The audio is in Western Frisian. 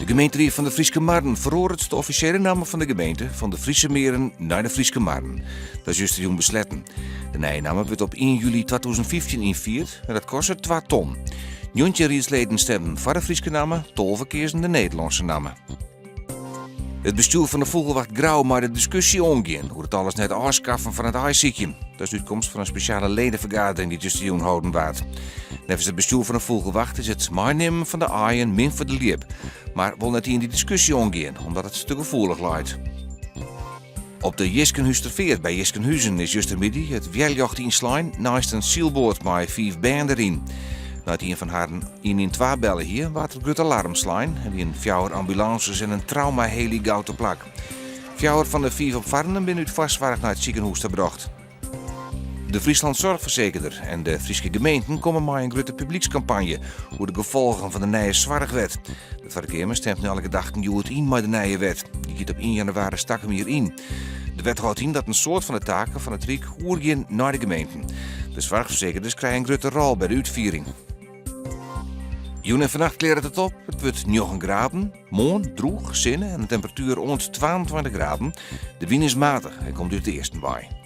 De gemeenteried fan de Fryske Marren feroaret de offisjele namme fan de gemeente fan de Friese Meren nei de Fryske Marren. Dat is justerjûn besletten. De nije namme wurdt op ien july 2015 ynfierd en dat kostet twa ton. 19 riedsleden stemden foar de Fryske namme, 12 keazen de Nederlânske namme. It bestjoer fan de Fûgelwacht Grou mei de diskusje oangean oer it al as net ôfskaffen fan it aaisykjen. Dat is de útkomst fan in spesjale ledefergadering dy't justerjûn holden waard. Neffens it bestjoer fan de Fûgelwacht is it meinimmen fan de aaien min foar de ljip, mar wol net ien dy diskusje oangean omdat it te gefoelich leit. Op de Jiskenhústerfeart by Jiskenhuzen is justermiddei it wjerljocht ynslein neist in sylboat mei fiif bern deryn. Nei't ien fan harren 112 belle hie, waard der grut alarm slein en wienen fjouwer ambulânses en in traumahely gau te plak. Fjouwer fan de fiif opfarrenden binne út foarsoarch nei it sikehûs ta brocht. De Friesland Zorgverzekerder en de Fryske gemeenten komme mei in grutte publykskampanje oer de gefolgen fan de nije soarchwet. De Twadde Keamer stemt nei alle gedachten hjoed yn mei de nije wet. Dy giet op ien jannewaris takom jier yn. De wet hâldt yn dat in soad fan de taken fan it Ryk oergean nei de gemeenten. De soarchfersekerders krije in grutte rol by de útfiering. Jûn en fannacht klearret it op. It wurdt njoggen graden. Moarn drûch, sinne en in temperatuer oant 22 graden. De wyn is matich en komt út it easten wei.